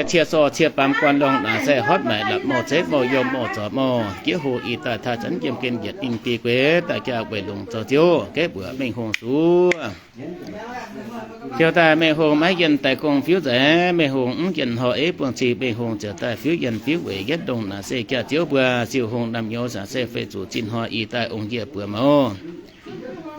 Cie sorh cie baamz guanh longh naaic se horpc maaic la'mouh zeiv mouh yiem mouh zorc mouh jiex hoc ih daaih taaih zanc yiem gen yietc ninh biei gueix daaih jaa weic longc zoux ziouv gaeqv mbuoqc mengh hungh zuov. Ziouc daaih mengh hungh maiv yienh daaih gong fiuv nzengc, mengh hungh mv yienh horh eiv buangh cih, mengh hungh ziouc daaih fiuv yienh fiuv weic yietv ndongh naaic se jaax ziouv mbuo siou hungh naamh nyouz zanc se fei zuqc zinh hnoi ih daaih ong-yie buoz mouz.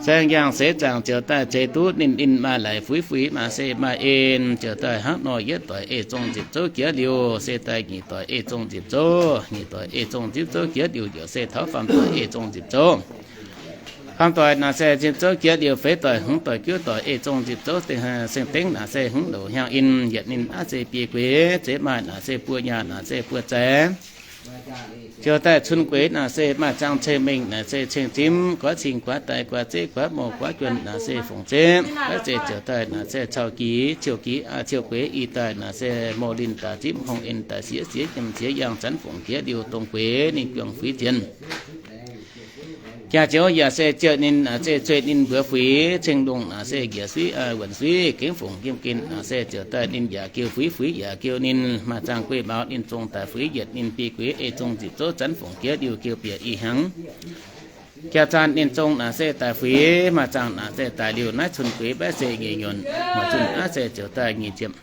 Saeng-yangh seix zaangc ziouc daaih zeix duqv ninh, ninh maaih laaix fuix, fuix maaih se maaih en, ziouc daaih hnangv nor yietv doic ei zong nzipc zouv jiex liuz, se daaih nyic doic ei zong nzipc zouv, nyic doic ei zong nzipc zouv jiex liuz, yaac se taux faam doic ei zong nzipc zouv. Faam doic naaic se nzipc zouv jiex liuz, feix doic, hmz doic, juov doic ei zong nzipc zouv. Seng-dengv naaic se hmz louc hnyangx in, yietc ninh aav se biei gueix, zeix maaih naaic se buo nyaah, naaic se buo zaix. Ziouc daaih cun gueix naaic se maaih zaang ceng-mengh, naaic se ceng-zimv, guaav cing guaav daix, guaav zeqv guaav mouh, guaav juonh naaic se fungc zeqv. Maiv zeiz ziouc daaih naaic se cau giz, ciouh giz aa ciouh gueix ih daaih naaic se mouh linh daaih zipv hngongx en daaih siex siex nyiemc siex yangh zanc fungc jiex liuz dongh gueix ninh biongh fuix zien. Jaax ziouv yaac se ziouc ninh naaic se zueih ninh mbuox fuix, ceng-lungh naaic se njiec suiv wuonc suiv gengh fungc yiem gen naaic se ziouc daaih ninh yaac giu fuix, fuix yaac giu ninh. Maaih zaang guei maux ninh zong daaih fuix yietc ninh biei gueix ei zong nzipc zouv zanc fungc jiex liuz giu bieqc ih hnyangx. Jaax zaanc ninh zong naaic se daaih fuix, maaih zaang naaic se daaih liuz naaiv cun gueix maiv se nyic nyuonh, maaih zunh aav se ziouc daaih nyic ziepc.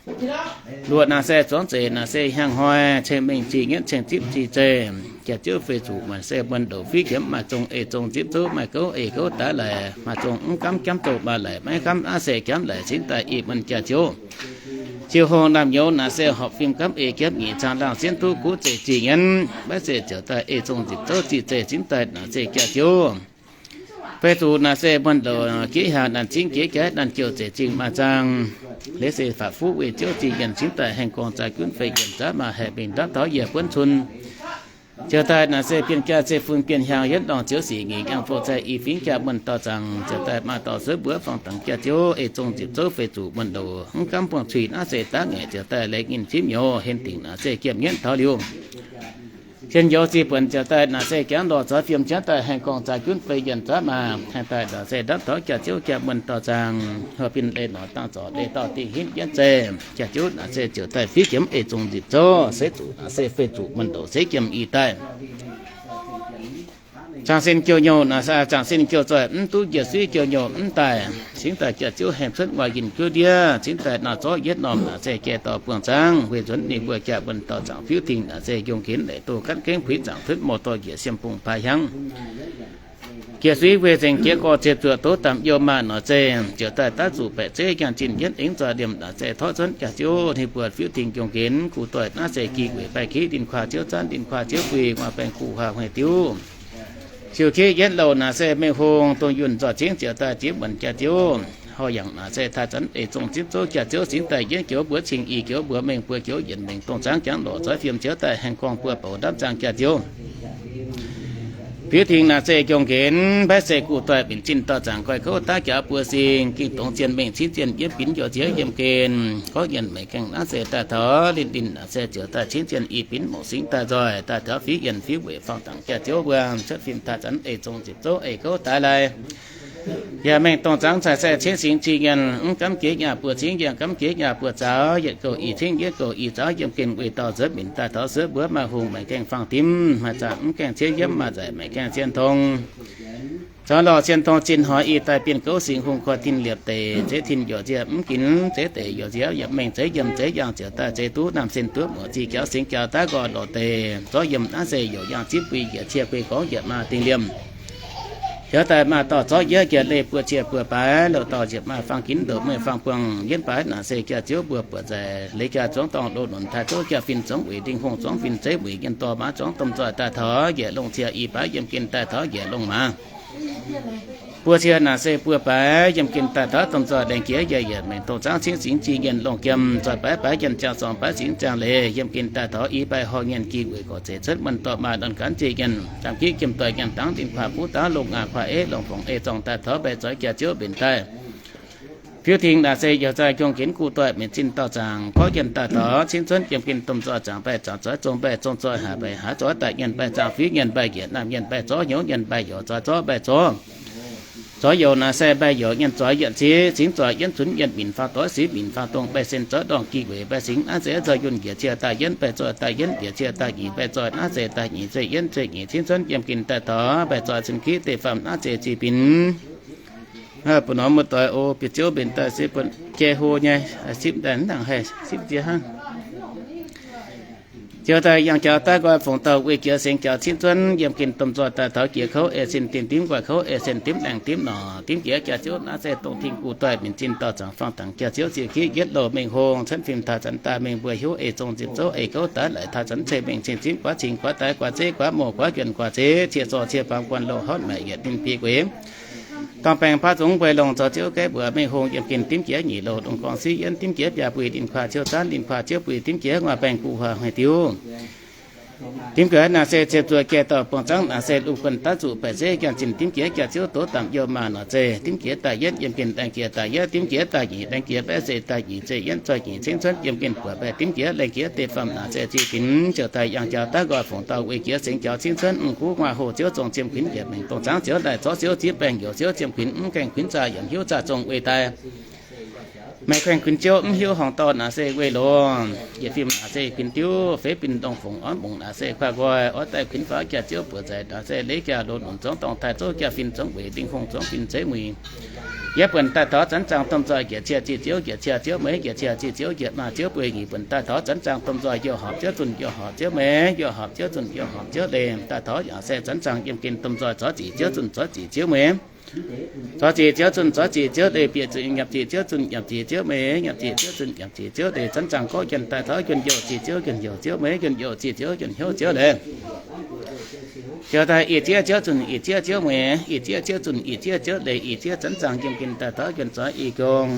Luoqc naaic se zuangx zeic naaic se hnyangx hnoi ceng-mengh zih nyietv ceng-zipv zih zeih. Jaax ziouv fei zuqc muonc se muonh ndouc fiuv njiemv maaih zong ei zong nzipc zouv, maaih gouv ei gouv daaih laic, maaih zong mv gaamv jamv zouv maaih laic, maiv gaamv aav se jamv laic cingx daaih ih muonh jaax ziouv. Ziouh hungh naamh nyouz naaic se horpc fim gaamv ei jamv nyic zaang laangh sienv duqv guv zeiv zih nyienv, maiv zeiz ziouc daaih ei zong nzipc zouv zih zeih cingx daaih naaic se jaax ziouv. Fei zuqc naaic se muonh ndouc jiex hnyangx naanc zingv jiex jaaix naanc jouh zeic zingh maaih zaang. Leiz se faatv fuqv weih ziouv zingh yienh cingx daaih haengh gorngv zaaix gunv fei yienh zaav maaih haih mingh ndapv taux yie buonv cun. Ziouc daaih naaic se bienh jaa zeiv-fun bienh hnyangx yietv ndorngh ziouv sic nyic yangh fouh zaih i fingx jaa muonh dorh zaangc ziouc daaih maaih dorh suov mbuov fangx dangx jaax ziouv ei zong nzipc zouv fei zuqc muonh ndouc mv gaamv buangh cuiv naaiv se daav ngaeqc ziouc daaih leiz nyinh zipv nyouz hen dingc naaic se jiem nyienv taux liuz. Cien njoux zih buonc ziouc daaih naaic se jangv lorh zoix fiem ziouv daaih haengh gorngv zaaix gunv fei yienh zaav maaih haengh daaih naaic se ndapv taux jaax ziouv jaa muonh dorh zaangc heuc bienh leiz norqc dangh zorc leiz dorh dingh hinv yietv zeiv. Jaax ziouv naaic se ziouc daaih fiuv jiem ei zong nzipc zouv seix zuqc naaic se fei zuqc muonh ndouc seix jiem ih daaih. Zaangc sin jouh nyouh naaic se zaangc sin jouh zoih mv duqv njiec suiv jouh nyouh mv daaih. Cingx daaih jaax ziouv haengh cuotv waac yinh juov ndiev cingx daaih naaic zorqv yietv norm naaic se jai dorh buangh zaangv weic nzuonx ninh mbuo jaa muonh dorh zaangc fiuv tingh naaic se yungh ginx leic doh gaanv gengh puix zaangc cuotv mouh dorh njiec siem bungh paaix hiaangv. Jiex suiv weic nzengc jiex gorx ziepc zuoqc doz damh youh maah nor zeiv ziouc daaih daav zuqc baeqc zeiv nyaanh zinh yietv ingv zoih liemh naaic se torqv cuotv jaax ziouv ninh mbuo fiuv tingh yungh ginx guv doic naaiv se gi weic baeqc kiv linh kuaah ziouv zaanv linh kuaah ziouv guih nguaah baengh guv huaah hmeiv diuv. Siou kiv yietv louh naaic se mengh hungh dongh yunh nzoih cingv ziouc daaih ziex muonc jaax ziouv. Horh yangc naaic se taaih zanv ei zong zipv zouv jaax ziouv cingx daaih yietv joux mbuo cing, i joux mbuo mengh, buo joux yienc mengh dongh zaangv jangv lorqc zoix fiem ziouv daaih haengh gorngv buo bouc ndamv zaangv jaax ziouv. Fiuv tingh naaic se yungh nqenx mbaeqv se guv doic minc zinh dorh zaangc goiv kouv daav jaax buo sing ging dongz zien mengh cingv zien yietv binc njoux ziex yiem gen. Gorngv yienh meic gaengh naaiv se daaih taux linh linh naaic se ziouc daaih cingv zien i binc mouc singx daaih nzoih daaih taux fiuv yienh fiuv weic fangx dangc jaax ziouv mbuo cuotv fim taaih zanv ei zong zipv zouv ei kouv daaih lai. Yaac mengh dongh zaangv cai sai cingv singx zinh yienh mv gaamv jiex nyaah buo cingv yienh gaamv jiex nyaah buo zaux yietc kouv i cingv yietv kouv i zaux yiem gen weih dauh nzuonx minc daaih taux suov mbuov maaih hungh meic gaengh fangx dimv maaih zaangc mv gaengh ciev yiemv maaih nzaic meic gaengh cien tong. Caux lorh cien tong zinh hnoi i daaih bienh gouv singx hungh korv tin liepc deic, zeiv tin yaac nziec mv ginx, zeiv deic yaac nziec yietc mengh, zeiv yiem zeiv yangh ziouc daaih zeiv duqv naamh sin duqv muoc zih jaux singx jaux daav nqoi lorz deic, zorqv yiem naaiv se yaac yangh zipv bui yietc cie guei gorngv yietc maah dingh liemh. Hiuv daaih maah dorh zorqv yietv njiec leih buo cie buo baaix, louh dorh njiec maah fangx ginx ndoqc meih fangx buangh yienv baaix naaic se jaax ziouv mbuo buoqc nzaic leiz jaax zuangx dorngh loz-lunc taaih zouv jaax fin zuangx wuic ndingh hungh zuangx fin zeiv wuic nyienh dorh maaz zuangx domh nzoih daaih taux yietc longh cie i baaix yiem gen daaih taux yietc longh maaz. Buo cie naaic se buo baaix yiem gen daaih taux domh nzoih laengz jiex yietc yietc mengh dongh zaangv cingv singx zinh yienh longh jiem nzoih baaix baaix yienh ziangh sorngx baaix singx ziangh leiz yiem gen daaih taux i baaix horh nyienh gi weic gorqv zeiv cuotv muonh dorh maaih lorn ganv zinh yienh zaamc jiv jiem doic nyaanh dangv linh kuaah buv dangv longh aax kuaah eiv longh fongc ei zorngh daaih taux mbaih zoix jaax ziouv mbenc daaih. Fiuv tingx naaic se yaac zaaih jong ginx guv doic minc zinh dorh zaangc gorngv yienh daaih taux cingv cuotv yiem gen domh nzoih zaangc mbaih zaangc zoix zong mbaih zong zoih haaix mbaih haaix zoih daaih nyienh mbaih zaangc fiuv nyienh mbaih njiec naamh nyienh mbaih zorv hnyouv nyienh mbaih youz zoih zorv mbaih zorv. Zoix youc naaic se mbaih youc nyienh zoix yietc cingv zoih yienv cunx yienv minc faang doix sic minc faang dongh mbaih sin zoix ndorngh gih weic mbaih singx naaiv se zoih yunh njiec cie daaih yienv mbaih zoih daaih yienv njiec cie daaih nyic mbaih zoih naaiv se daaih nyic zeih yienv zeih nyic cingv cuotv yiem ginh daaih taux mbaih zoih cun kiv deic-famh naaiv se zih binc. Mbuo norm muoz-doic o, bieqc ziouv mbenc daaih se buonc jai hlo nyei, sipv daaih mv nangc haih sipv nziex hnangv. Ziouc daaih yangh jaux daav nqoi fungc dauh weih jiex sengx jaux cingv cuotv yiem ginh domh nzoih daaih taux jiex kouv ei sin dimv dimv nqoi kouv ei sin dimv laengh dimv norqc dimv jiex jaax ziouv naaiv se dongh Tin-Guh doix-minc zinh dauh zaangc faang dangx jaax ziouv ziouc kiv yietv loh mengh hong cuotv fim taaih zanc daaih mengh mbuo hiuv ei zong nzipc zouv ei kouv daaih laic taaih zanc cei mengh cing zimv guaav cing guaav daix guaav zeiv guaav mouh guaav juonh guaav zeiv cie zorh cie baamz guanh loh horpc maeqc yietc ninh biei gueix. Dorng baengh baav zungv mbuo longc zoux ziouv gaeqv mbuoqc mengh hong yiem ginh dimv jiex nyic loh lungh gorngv siv yienv dimv jiex biaa bui linh kuaah ziouv zaanv linh kuaah ziouv bui dimv jiex nguaaiv baengh guv huaax hmei diuv. Dimv gueix naaic se ziepc zuoqc jai dauh buangh zaangv naaic se lungh guonh daav zuqc baeqc zeiv yangh zinh dimv jiex jaax ziouv doz damh youh maah norqc zeih dimv jiex daaih yietv yiem ginh laengh jiex daaih yietv dimv jiex daaih nyic laengh jiex mbaeqv se daaih nyic zeih yienv zoih nyic cingv cuotv yiem ginh buatc baeqc dimv jiex laengh jiex deic-famh naaic se zih binc ziouc daaih yangh jaux daav nqoi fungc dauh weih jiex sengx jaux cingv cuotv mv guv nguaaiv hoh ziouv zong ziem kuinx yietc mengh dongh zaangv ziouv daaih zorqv ziouv ziev baengh youc ziouv ziem kuinx mv gaengh kuinx zaah yienc hiuv zaah zong weih daaih. Meih gaengh kuinx ziouv mv hiuv horngc dorh naaic se weih longx yietc fim naaic se kuinx diuv feiv bin ndongh fungc orv mungc naaic se kuaaiv nqoi orv daaih kuinx faaux jaax ziouv buoqc nzaic naaic se leiz jaax loz nunc zongv dorngh taaih zouv jaax fin zongv weic lingh hungh zongv fin zeiv muic. Yietv buonc daaih taux zanc zangh domh nzoih njiec cie zih ziouv njiec cie ziouv meix njiec cie zih ziouv njiec maaz ziouv bueix nyic buonc daaih taux zanc zangh domh nzoih youh horpc ziouv zunh youh horpc ziouv meix youh horpc ziouv zunh youh horpc ziouv leih daaih taux yaac se zanc zangh yiem ginh domh nzoih zorc zic ziouv zunh zorc zic ziouv meix. Zorc zic ziouv zunh zorc zic ziouv leih bieqc zuqc nyiemc zic ziouv zunh nyiemc zic ziouv meix nyiemc zic ziouv zunh nyiemc zic ziouv leih zanc zangh gorqv juonh daaih taux juonh youh zic ziouv juonh youh ziouv meix juonh youh zic ziouv juonh hnyouv ziouv leih. Ziouc daaih ih zieqv ziouv zunh ih zieqv ziouv meix ih zieqv ziouv zunh ih zieqv ziouv leih ih zieqv zanc zangh yiem ginh daaih taux juonh zoix ih jong.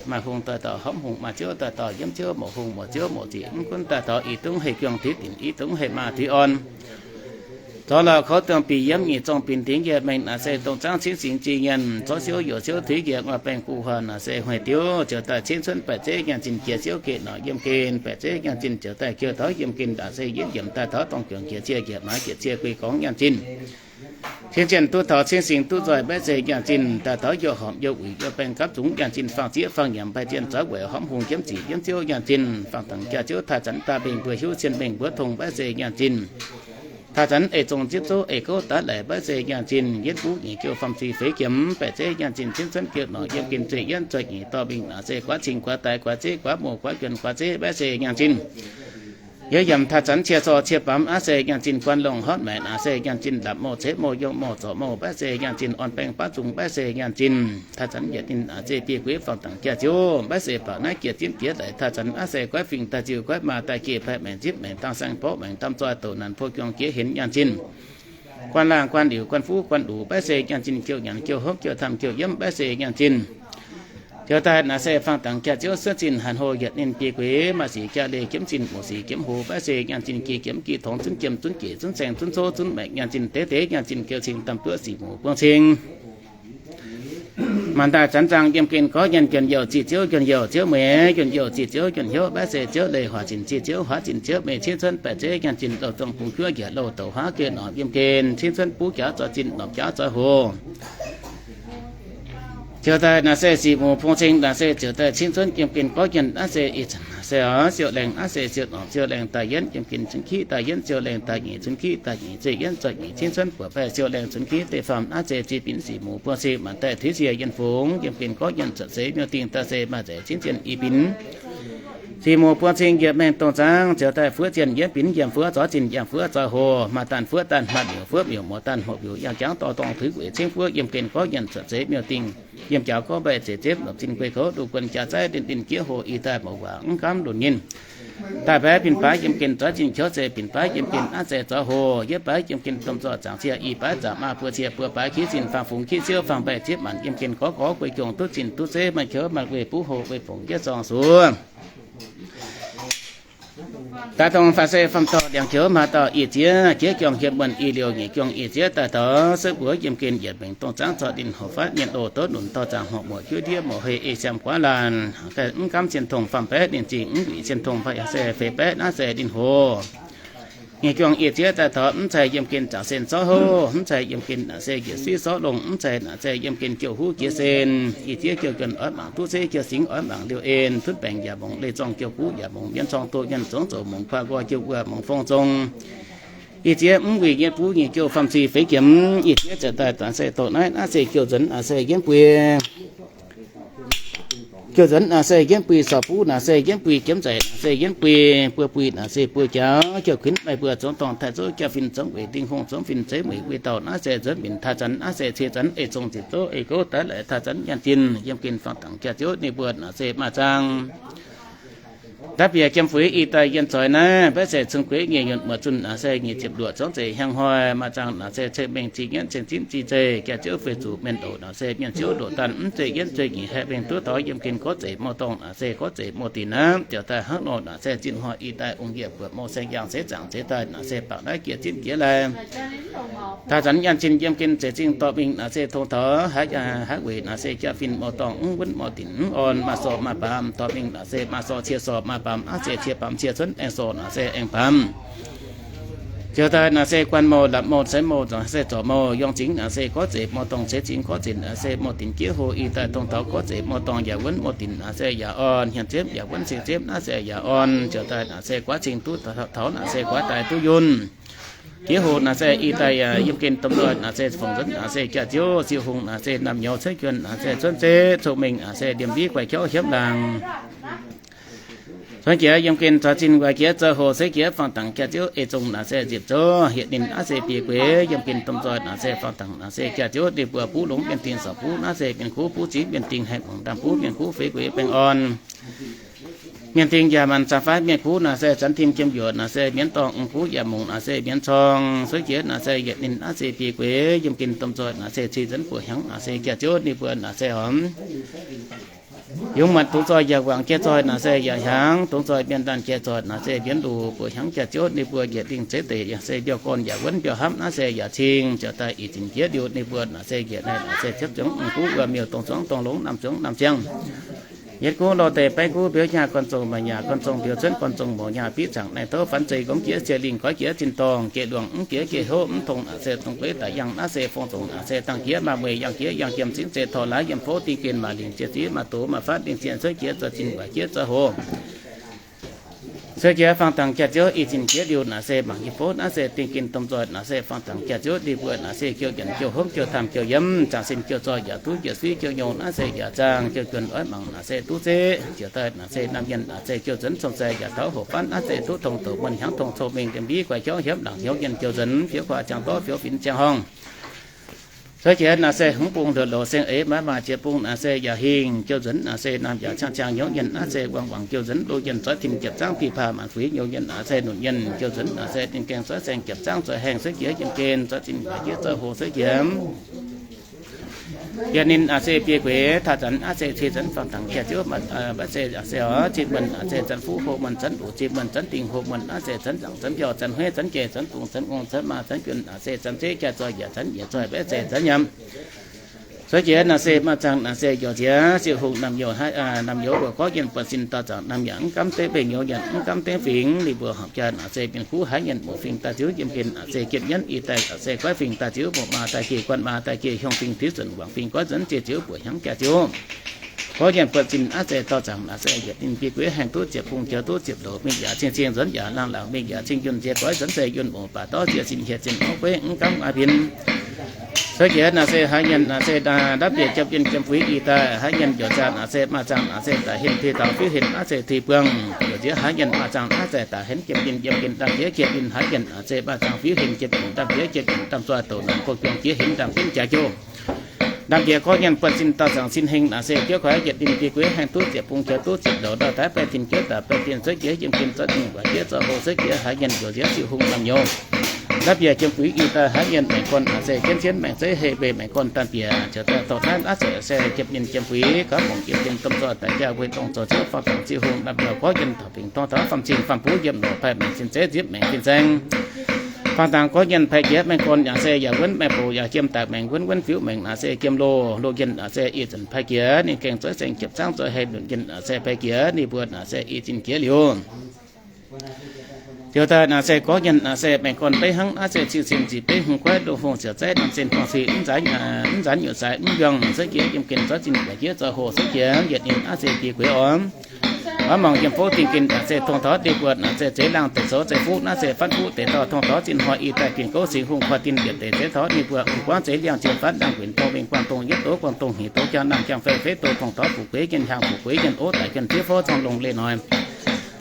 Maaih hungh daaih taux hopv hungh, maaih ziouv daaih taux yiemv ziouv, mouz hungh mouz ziouv, mouz zic mv gunv daaih taux i dungv heh juang tuix dinc, i dungv heh maa tuix orn. Zorqv lauh kouv dongh bieqc yiemv nyic zong binc dingx yietc mengh naaic se dongh zaangv cingv singx zingh nyienh, zorqv siouv youc siouv tuix njiec nguaaiv baengh guv huaax naaic se huaih diuv ziouc daaih cingv cuotv baeqc zeiv nyaanh zinh jiex siouv geh norqc yiem ginh, baeqc zeiv nyaanh zinh ziouc daaih jiou taux yiem ginh naaic se yietv yiemc daaih taux dongh juangc jiex cie njiec maaz jiex cie guei gorngv nyaanh zinh. Cingv zinh duqv taux cingv singx duqv nzoih baeqv zeiv nyaanh zinh daaih taux youh horpc youh uix youh baengh gapv zungv nyaanh zinh faang zieqv faang nyiemc mbaih zien zaux weic horpc hungh jiemv zic yiemv ziouv nyaanh zinh faang dangx jaax ziouv taaih zanc daaih mengh mbuo hiuv cien mengh mbuo tongx baeqv zeiv nyaanh zinh. Taaih zanc eix zong zipv zouv eix gouv daav laic baeqv zeiv nyaanh zinh yietv buv nyic jouh faam zinh feix jiemx baeqv zeiv nyaanh zinh cingv cuotv jiouv norqc yiem ginh zeiv yienv zoih nyic dorh mingh naaic se guaav cing guaav daix guaav zeiv guaav mouh guaav juonh guaav zeiv baeqv zeiv nyaanh zinh. Yie yiem taaih zanc cie zorh cie baamz aqv se nyaanh zinh guanh longh horpc maengc naaic se nyaanh zinh lapc mouh ceix mouh yongh mouh zorc mouh baeqv zeiv nyaanh zinh orn baengh baav zungh baeqv zeiv nyaanh zinh taaih zanc yietc ninh naaic se biei gueix faang dangx jaax ziouv baeqv zeiv baac naaiv jiex zipv jiex laic taaih zanc aqv se goiv fingx daaih ziux goiv maa daaih jiex paaiv maengc zipv maengc dangh saeng borqv maengc dam zoi douc naanc pou juang jiex henx nyaanh zinh. Guanh laangh guanh liuc guanh fuv guanh luc baeqv zeiv nyaanh zinh jouh nyanc jouh hopv jouh tamh jouh yiemv baeqv zeiv nyaanh zinh. Ziouc daaih naaic se faang dangx jaax ziouv suotv zinh hanc hlo yietc ninh biei gueix maaih sic jaa leih jiemv zinh muoc sic jiemv hlo baeqv zeiv nyaanh zinh jiex jiemv jiex tongx zunv jiem zunv jeic zunv saeng zunv zouv zunv maengc nyaanh zinh deix deix nyaanh zinh jiouv cing dam duoqv sic muc buang cing. Maanc daaih zanc zangh yiem gen gorngv nyaanh juonh youh zih ziouv juonh youh ziouv meix juonh youh zih ziouv juonh hnyouv baeqv zeiv ziouv leih huaax zinh zih ziouv huaax zinh ziouv meix ciev cuotv baeqv zeiv nyaanh zinh louh dongh bungx juov njiec louh douc huaav geh norqc yiem gen ciev cuotv buv jaax zoi zinh norqc jaax zoi hoc. Ziouc daaih naaic se sic muc pong cing naaic se ziouc daaih cingv cuotv yiem gen gorngv nyaanh naaiv se ih zanc naaic se siou laengh naaiv se siou norqc siou laengh daaih yienv yiem gen cun kiv daaih yienv siou laengh daaih nyic cun kiv daaih nyic zeiv yienv zoih nyic cingv cuotv buoqc baeqv siou laengh cun kiv deic-famh naaiv se zinh binc sic muc buang cing maanc daaih tuix sie yienh fungx yiem gen gorngv nyaanh cuotv seix miuc-dingh daaih se maaih nzeic cingv zinh i binc. Sic muc buang cing yietc mengh dongh zaangv ziouc daaih fuov zinh yienv binc yiem fuov zorqv zinh yiem fuov zoi hoc maaih daanh fuov daanh maaih miuc fuov miuc muoz daanh hoc miuc yangh jangv dorh dorngh tuix weic cingv fuov yiem gen gorngv nyaanh cuotv seix miuc-dingh. Yiem jaux gorngv mbaih zeiv zepv lopc zinh guei kouv duqv guon jaax zaiv ninh ninh jieqv hoc ih daaih mouc waac mv gaamv lunc nyinh. Daaih baeqv bin baav yiem gen zorqv zinh qouv zeiv bin baav yiem gen naaiv zeiv zorqv hoc yietv baav yiem gen domh zorqv zaangc cie ih baav zaangc maa buo cie buo baav kiv zinh faang fungx kiv siouv faang mbaih zipv maanc yiem gen gorx gorx guei jongc duqv zinh duqv zeiv maaih qouv maaih guei buv hoc weih fungx yietv zorngh suoz. Daaih dongh faatv se faam dorh ndiangx-qouv maa dorh ih zieqv jieqv juangc hietc muonh ih liouh nyic juangc ih zieqv daaih dorh se mbuox yiem gen yietc mengh dongh zaangv zorqv ninh hoc fatv mienh loz dov nunc dorh zaangc hmuoqc muoc juov ndiev mouz hei ei siam guaav laanh. Mv gaamv cien tongx faam baeqv ninh zingh mv luic cien tongx faam se feix baeqv naaiv se ninh hoc. Nyic juangc ih zieqv daaih taux mv zeiz yiem gen zaangc sen zorqv houv, mv zeiz yiem gen naaic se njiec suiv sorv longh, mv zeiz naaic se yiem gen jouh huv jiex sen. Ih zieqv jouh juonh oix mangc duqv zeiv, jouh singx oix mangc liouh en, tunv baengc yaac mongc leih zorng, jouh buv yaac mongc mienv corng, doh mienh zongx zoux mongc kuaah nqoi, jouh wuonh mongc fong zong. Ih zieqv mv wuic nyei buv nyic jouh faam cih feix jiemx, ih zieqv ziouc daaih naaic se doqc naaiv, naaiv se jouh nzuonx naaic se yienv bui. Jouh nzuonx naaic se yienv bui, sorc buv naaic se yienv bui, jiemv nzaic naaic se yienv bui, buo bui naaic se buo jaax, jouh kuinx maaih mbuo zungv dorngh taaih zouv jaa-fin zungv weic ndingh hungh zungv fin zeiv mueic wuic dauh naaiv se nzuonx minc taaih zanc naaiv se cie zanc ei zong nzipc zouv ei gouv daaih laaix taaih zanc nyanc zinh yiem gen faang dangc jaax ziouv ninh mbuo naaic se maaih zaang. Dapv bieqc jiem fuix ih daaih yienh zoix naaiv, mbaeqv se cun gueix nyic nyunc muoz zunh naaic se nyic ziepc luoqc zungv zeic hiaang hnoi maaih zaang naaic se cei-mengh zih nyienv ceng zipv zih zeih jaax ziouv feix zuqc mienh douc naaic se mienh ziouv ndoqc daaih mv zeiz yienv zeiz nyic haih mengh duqv taux yiem gen gorngv zeic mouh dorngh naaic se gorngv zeic mouh dinc naaiv. Ziouc daaih hnangv nor naaic se zinh hnoi ih daaih ong-yie buatc mouh saeng-yangh seix zaangc seix daaih naaic se bangc naaiv jiex zipv jiex lai. Taaih zanc nyanc zinh yiem gen seix zingh dorh mingh naaic se tong taux haaix, haaix weic naaic se jaa-fin mouh dorngh mv wunv mouh dinc mv orn, maaih sorc maaih baamz dorh mingh naaic se maaih sorc cie sorc, maaih baamz naaiv se cie baamz cie cuotv, aengx sorc naaic se aengx baamz. Ziouc daaih naaic se guanh mouh, lapc mouh, seix mouh, se zorc mouh, yongh zingx naaic se gorngv zeic mouh dorngh, seix zingh gorngv zeic naaic se mouh dinc jiex hoc ih daaih tong taux gorngv zeic mouh dorngh yaac wunv mouh dinc naaic se yaac orn, hmien zipv yaac wunv, sing zipv naaiv se yaac orn. Ziouc daaih naaic se guaav cing duqv taux naaic se guaav daaih duqv yunh. Jiex hoc naaic se ih daaih yiem gen domh nzoih naaic se fongc nzuonx naaic se jaax ziouv siou hungh naaic se naamh nyouz cuotv juonh naaic se cuotv zeqv cong-mengh naaic se liemh mbiv guaix jauv hiepv laangc. Cuotv jiex yiem gen zoux zinh waac jiex zoux hoc cuotv jiex faang dangc jaax ziouv ei zong naaic se nzipc zouv hietc ninh naaiv se biei gueix yiem gen domh nzoih naaic se faang dangc naaic se jaax ziouv ninh mbuo buv longx mienh dingh sorc buv naaiv se mienh kuv buv zingx mienh dingh haih mangc ndaamv buv mienh kuv feix gueix baengh orn. Mienh dingh yaac maanc zanc faix mienh kuv naaic se zanc tim jiem yuoqc naaic se mienv dorngh mv kuv yaac mungc naaic se mienv corng cuotv jiex naaic se yietc ninh naaiv se biei gueix yiem gen domh nzoih naaic se cih nzuonx buoqc hnyangx naaic se jaax ziouv ninh mbuo naaic se hormx. Yungz muonc dungx zoih yaac wangc jiex zoih naaic se yaac hnyangx, dungx zoih mienh laanh jiex zoih naaic se mienv luc buoqc hnyangx jaax ziouv ninh mbuo yietc lingh zeiv deic yaac se mbiauh gorn yaac wuonv mbiauh hapv naaiv se yaac cing. Ziouc daaih ih zinc jiex liuz ninh mbuo naaic se njiec naaic naaic se ciepv zuangx mv guv wuom miuc dongh zuangx dongh longx naamh zuangx naamh ziangh. Yietv guv lorh deix beiv guv mbiouv nyaah gorn zong maaih nyaah gorn zong mbiouh cuotv gorn zong mouz nyaah biqv zaangc naaiv touv fanx zeiz nqomv jiex cie lingh goiv jiex zinh dorngh jiex luangc mv jiex jiex hopv mv tongx naaic se dongh gueiv daaih yangh naaiv se fong zongc naaic se dangh jiex maaih mueic yangh jiex yangh jiem cingv zeiz torh laaix yiem fouv dingh gen maaih lingc jiex ziv maaih doz maaih fatv lingh zienh cuotv jiex zoih zinh waac jiex zoih hoc. Cuotv jiex faang dangc jaax ziouv ih zinc jiex liuz naaic se mangc yie fouv naaiv se dingh gen domh nzoih naaic se faang dangc jaax ziouv ninh mbuo naaic se jouh nyanc jouh hopv jouh taamh jouh yiem zaangc sin jouh zoih yaac duqv njiec suiv jouh nyouh naaiv se yaac zaangh jouh juonc oix mangc naaic se duqv zeqv ziouc daaih naaic se naamh mienh naaic se jouh nzuonx cong-sai yaac taux hoc fatv naaiv se duqv tongx doqc muonh hnyangx tongx cong-mengh liemh mbiv guaix jauv hiepv laangc hnyouv nyienh jouh nzuonx fioux kuaah ziangh dorv fioux finx ziangh horngh. Cuotv jiex naaic se hmz bung nduoqc loc seng eix maiv maaih jiex bung naaic se yaac hingh jouh nzuonx naaic se naamh yaac ciangh ziangh hnyouv nyienh naaiv se wangc wangc jouh nzuonx loz nyienh zoiv tim jiepc zaangv pih paav maanc fuix nyouh nyienh naaic se nunc nyienh jouh nzuonx naaic se ninh gaengh zoiv saeng jiepc zaangv zoih haengh cuotv jiex yiem gen zoiv zinh waac jiex zoih hoc cuotv jiex. Yietc ninh naaic se biei gueix taaih zanc naaiv se cih zanc faang dangc jaax ziouv maiv se naaic se oix zinh muonh naaic se zanc fuqv hoh muonh zanc luc zinh muonh zanc dingh hoh muonh naaiv se zanc nzaangc zanc mbiauh zanc hueiv zanc jeic zanc dungz zanc ngongh zanc maaz zanc juonh naaic se zanc zeiv jaax zoih yaac zanc nyieqc zoih maiv se zanc nyanc. Cuotv jiex naaic se maaih zaangh naaic se njoux nziex siou hungh naamh nyouz, naamh nyouz mbuo gorngv nyienh buatc sin daauh zaangc naamh yaac mv gaamv dengv mbenc nyouz nyanc mv gaamv dengv fingx ninh mbuo horpc jaax naaic se mienh kuv haiv nyienh muoc fingx daaih ziouv yiem gen naaic se jiepv nyienv ih daaih naaic se goiv fingx daaih ziouv muoc maaz daaih jiex guanh maaz daaih jiex hiuang fingx tiux nzunc wangc fingx goiv nzuonx jiex ziouv buoqc hnyangx jaax ziouv. Gorngv nyienh buatc sin naaiv se daauh zaangc naaic se yietc ninh biei gueix haengh duqv ziepc bung jiex duqv ziepc loc mingh yaac cing cing nzuonx yaac laangh laangc mingh yaac cing yunh nziex goiv nzuonx se yunh muoc baac dorv ziex zinh hieh zinh orv gueiv mv gaamv aav bin. Cuotv jiex naaic se haiv nyienh naaic se ndapv bieqc jiem yinh jiem fuix ih daaih haiv nyienh njoux zaangh naaic se maaih zaangh naaic se daaih henv tui taux fiuv henv naaiv se tui buangh. Njoux nziex haiv nyienh maaih zaangh naaiv se daaih henv jiem yinh jiem yinh ndamv jiex jiem yinh haiv nyienh naaic se maaih zaangh fiuv henv jiem yinh ndamv jiex jiem yinh ndamv zoih douc naanc bou juang jiex henv ndamv henv jaax jouh. Ndamv jiex gorngv nyienh buatc sin daauh zaangc sin hengh naaic se jiouv koi yietc ninh biei gueix haengh duqv ziepc bung jiex duqv ziepc loc ndau daaih baeqv tin jiouv daaih baeqv tin cuotv jiex yiem gen zoiv dingh waac jiex zoih hoc cuotv jiex haiv nyienh njoux nziex siou hungh naamh nyouz. Ndapv bieqc jiem fuix ih daaih haiv nyienh maengc gorn naaic se jienv jienv maengc zeiv hei mbeih maengc gorn daan bieqc ziouc daaih dorh naaiv naaiv se jiem ninh jiem fuix gaav mongc jiem ninh domh nzoih daaih jaax weic dongh zoux ziouv faang dangc siou hungh naamh nyouz gorngv nyienh taux fingx dorng taux faam cing faam buv yiem nor paaiv maengc sin zeiv nzipv maengc fin saeng. Faang dangc gorngv nyienh paaiv jiex maengc gorn yaac se yaac wuonv maengc bouc yaac jiem daaih maengc wuonv wuonv fiuv maengc naaic se jiem loh loh nyienh naaic se ih zanc paaiv jiex ninh gaengh zoiv saeng jiepv zaangv zoih hei lunc nyienh naaic se paaiv jiex ninh mbuo naaic se ih zinh jiex liuz. Ziouc daaih naaic se gorngv yienh naaic se maengx gorn beiv hnangv naaiv se cing-cing zic beiv hungh kuaaiv ndoh hungh siouc zaiv norm zinh dorngh sic mv nzanx, mv nzanx nyutc zaaix mv mbiorngh se jiex yiem gen zorqv zinh guaix jiex zoux hoc se jiex yietc ninh naaiv se biei gueix oc. Maiv mangc yiem fouv dingh gen naaic se tong taux ninh mbuo naaic se zeix laangh deix zoux zeiv fuqv naaiv se fatv fuqv deix dorh tong taux zinh hnoi i daaih bienh gouv singx hungh koi dinh yietc deix zeix taux ninh mbuo guangv zeix liangh zinh fatv laangh guinx dongh wingh guangh dongh yietv doz guangh dongh hnyeic doz jangx naamh jangx fei feiv doz tong taux fuqv gueix yienh hiaangx fuqv gueix yienh ov daic yienh fiev fouv cong longx leih noic.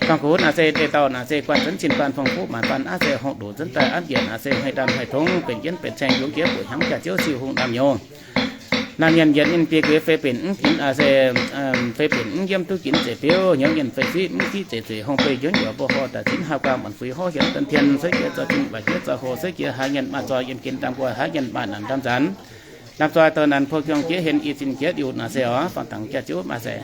Dongh gux naaic se deix dauh naaic se guanh zuonx cin guanh fong fuqv maanc guanh naaiv se hungh ndoqc nzuonx daaih aqv njiec naaic se hmei ndam hmei tongv benx yienv benx caeng yungz jiex buoqc hnyangx jaax ziouv siou hungh ndam nyouz. Naamh mienh yietc ninh biei gueix fei benx mv ginx naaic se, fei benx mv yiem duqv ginx zeiv biouv hnyouv mienh fei fiqv mv fiqv zeiv zueiz hungh beiv njuonv yuoqc mbuo horh daaih zinv haav guaang muonc fuix horv hienx dien tien se jiex zoux zinh guaix jiex zoux hoc se jiex haaix mienh maaih zoi yiem gen ndam guaix haaix mienh maaih nanc ndam nzanx. Ndam zoi douh nanc puo juang jiex henv i zinh jiex liuz naaic se oc faanh dangx jaax ziouv maaih se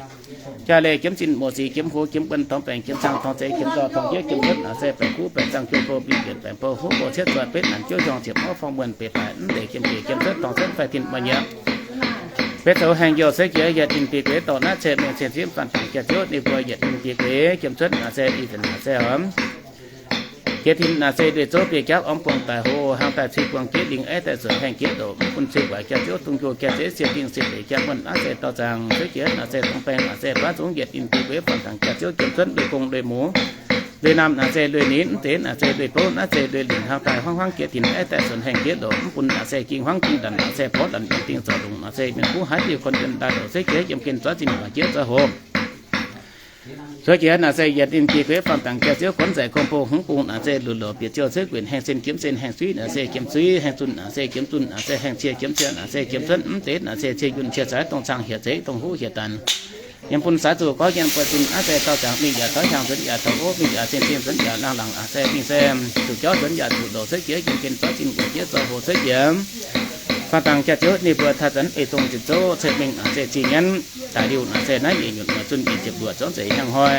jaax leih jiemv zinh muoc sic jiemv hoz jiemv buonc torngx baengc jiemv cang torngx zeiz jiemv nzauh torngx jiex jiemv cuotv naaic se baengc kuv baengc zang juang bou mbic mbienc baengc bou huv bou cietv zoih betv nanc jiouv hiuang ziepc mv fong muonh beic baaix mv deix jiemv jiex jiemv cuotv torngx cuotv fai tin maaih nyieqc. Betv zoux haengh youh se jiex yietc ninh biei gueix dorh naaiv cen mengh cien zimv faanh dangx jaax ziouv ninh mbuo yietc ninh biei gueix jiemv cuotv naaic se i zinh naaic se oc. Jiex tin naaic se nduih zouv biei jauv ormv buangh daic hoc hnangv daaih cui buangh jiex lingh aiv daaih zuotc haengh jiex ndoqc mv bun cui guaix jaax ziouv dungx njoh jaax ziouv siec dingh siec leiz jaax muonh naaiv se dorh zaangc se jiex naaic se dongh baeng naaic se baav zungv yietc ninh biei gueix faanh dangx jaax ziouv jiemv cuotv nduih gong nduih muoz. Nduih naamh naaic se nduih ninh mv deix naaic se nduih bouv naaiv se nduih lingc hnangv daaih huangv huangv jiex tin aiv daaih suonc haengh jiex ndoqc mv bun naaic se ging huangv ging ndanc naaic se porv lanc yiem dingh zorc longc naaic se mienh kuv haaix diuh korn-juonh ndaaih ndoqc se jiex yiem gen zorqv zinh guaix jiex zoux hoc. Cuotv jiex naaic se yietc ninh biei gueix faanh dangx jaax ziouv gunv nzaic gong bou hmz bung naaic se luc loc bieqc ziouh cuotv guenc haengh sin jiemv sin haengh suiv naaic se jiemv suiv haengh zunh naaic se jiemv zunh naaic se haengh cie jiemv cie naaic se jiemv cuotv mv deix naaic se cie yunh cie zaaix dongh cang hieh zeiv dongh huv hieh danc. Yiem bun saaix zuqc gorngv yienh buo zinh naaiv se dorh zaangc mingh yaac dorh hiaangx nzuonx yaac dorh ov mingh yaac zinh zinh nzuonx yaac laangh laangc naaic se mingh se zuqc jauv nzuonx yaac zuqc loc cuotv jiex yiem gen zorqv zinh guaix jiex zoux hoc cuotv jiex. Faanh dangx jaax ziouv ninh mbuo taaih zanc ei dongh zinh zouv cen mengh naaic se zinh nyienv daaih liuh naaic se naaiv yietc nyutc muoz zunh yietc ziepc luoqc zorngv zeiz hiaangx hnoi.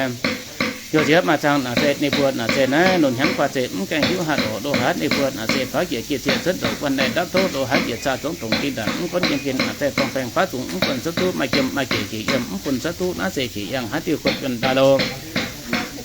Youh nziex maaih zaangc naaic se ninh mbuo naaic se naaiv nunc hnyangx guaax zeiz mv gaengh hiuv haaix lorqc lo haaix ninh mbuo naaic se faaux njiec jiex zieqc cuotv ndoqc guanh naaiv ndapv tov lo haaix njiec caa zongx dongc dinh ndaangc mv gunv yiem gen naaic se dongh baengh baav zungx mv bun cuotv duqv maaih jiem maaih jeic jiex yiem mv bun cuotv duqv naaiv se jiex yangh haaix diuh guanh juonh ndaaih lo.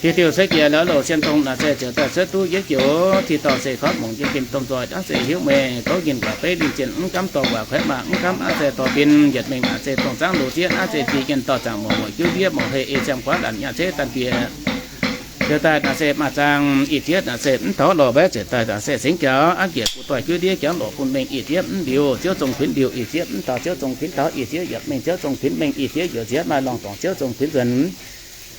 Hieh diuh se jiex lorz louc sien dongh naaic se ziouc daaih cuotv duqv yietv joux ti dorh se kouv mungc yiem gen domh nzoih naaiv se hiuv meih gouv nyinh waac beiv linh zienh mv gaamv dorh waac kuaeqv maah mv gaamv naaiv se dorh bin yietc mengh naaic se dongh zaangv loz zieqv naaiv se jiex yienh dorh zaangc mouc muoc juv ndiev mouc hei ei ziangh guaav lanc nyaah ceix daan bieqc. Ziouc daaih naaic se maaih zaangh ih zieqv naaic se mv taux lorh mbaeqv ziouc daaih naaic se singx jaux aqv njiec gu doix juv ndiev jangv lorqc bun mengh ih zieqv mv liuz ziouv zong kuinx liuz ih zieqv mv taux ziouv zong kuinx taux ih zieqv yietc mengh ziouv zong kuinx mengh ih zieqv yietc zieqv maaih lorngh dorngc ziouv zong kuinx nzuonx.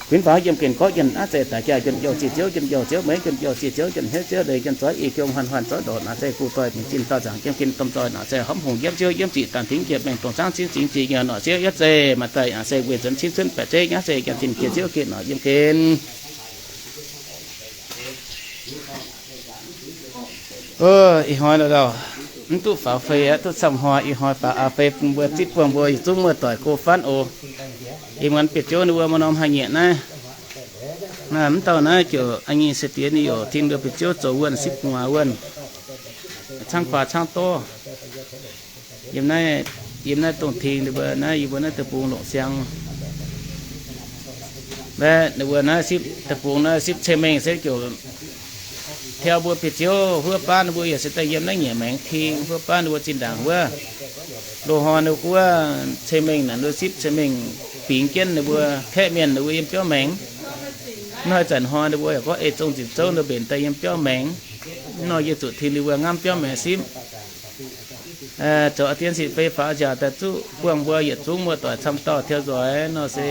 Kuinx faaux yiem gen gorqv yienh naaiv se daaih jaa yuonh youh zieqv ziouv, yuonh youh ziouv meix, yuonh youh zieqv ziouv, yuonh hnyouv ziouv leiz, yuonh zoih i jong huan huan zoih ndorqc naaic se gu doix mingh zinh dauh zaangc yiem gen domh nzoih naaic se horpc hungh yiemv ziouv, yiemv ziqc daanh tingx jiex mengh dongh zaangv cingv cingx jiex nyei naaic ziouv yietv zeiz maaih daaih naaic se weic nzuonx cingv cunv baeqc zeiv nyaav se yiem zinh jiex ziouv gen naaic yiem gen. Ih hnoi lauh lauh, mv duqv faaux fei aqv, duqv camv hnoi. Ih hnoi faaux aav fei bun mbuo zipv buangh mbuo yietc zungv muoz-doic go fatv oc. Ih muonz bieqc ziouv ninh mbuo maaih norm haaix nyieqc naaiv. Mv dauh naaiv ziouc nyei se diex ninh youc ting mbuo bieqc ziouv zoux wuonh sipv gu'nguaaz wuonh, caangv kuaax caangv dorv. Yiem naaiv, yiem naaiv dongh ting ninh mbuo naaiv, yie mbuo naaiv deic-bung longc siang. Mbaeqc ninh mbuo naaiv sipv deic-bung naaiv sipv cei-mengh se ziouc taux mbuo bieqc ziouv huov baav ninh mbuo yaac se daaih yiem naaiv nyiec maengx ting huov baav ninh mbuo zinh ndaangc wuov. Loz-hnoi ninh mbuo guov cei-mengh naaic, ninh mbuo sipv cei-mengh bingx jienv ninh mbuo kaeqv mienh ninh mbuo yiem biauv maengx. Mv hnoi zanc hnoi ninh mbuo yaac gorngv ei zong nzipc zouv ninh mbenc daaih yiem biauv maengx. Mv nor yie zuqc ting ninh mbuo ngamv biauv maengx sipv. Zoux a'dien sin fei faaux nziaauc daaih zuqv buangh mbuo yietc zungv muoz-doic camv dauh tiuv nzoih nor se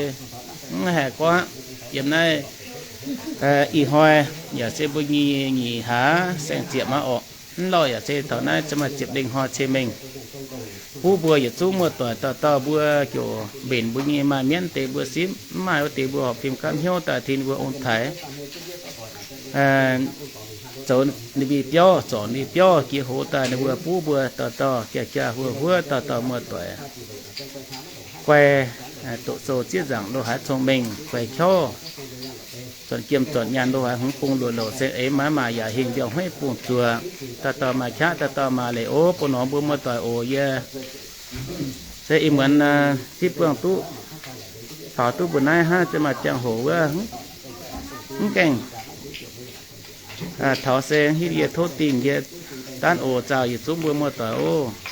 mv haih gorngv aqv. Yiem naaiv ih hnoi yaac se mbuo nyic, nyic hlaax saeng-ziepc maiv orqc. Mv lauh yaac se taux naaiv ziouc maaih ziepc lengh hnoi cei-mengh. Buv mbuo yietc zungv muoz-doic dauh dauh mbuo ziouc mbenc mbuo nyei maaih mienv deix mbuo sipv, mv maaih wuov deix mbuo horpc fim gapv hnyouv daaih tin mbuo ong-taaix. Zoux ninh mbuo biauv, zorc ninh mbuo biauv jiex hoz daaih ninh mbuo buv mbuo dauh dauh jaa jaa huov huov dauh dauh muoz-doic guai, doqc sou zieqv nzaangc lo haaix cong-mengh guai qouv, zornc jiem zornc nyaanh lo haaix hmz bung luoqc louc se eix maiv maaih yaac hingh mbiauh hmeiv bung zuoqc, dauh dauh maaih qaqv dauh dauh maaih leiz ov bun norm mbuo muoz-doic oc. Yie se ih muonz zipv buangh duqv, faaux duqv mbuo naaiv hnangv, ziouc maaih ziangh hoc wuov mv gaengh Taux se hitv yie tov dingh yie, daanv oc, zaah yietc zungv mbuo muoz-doic oc.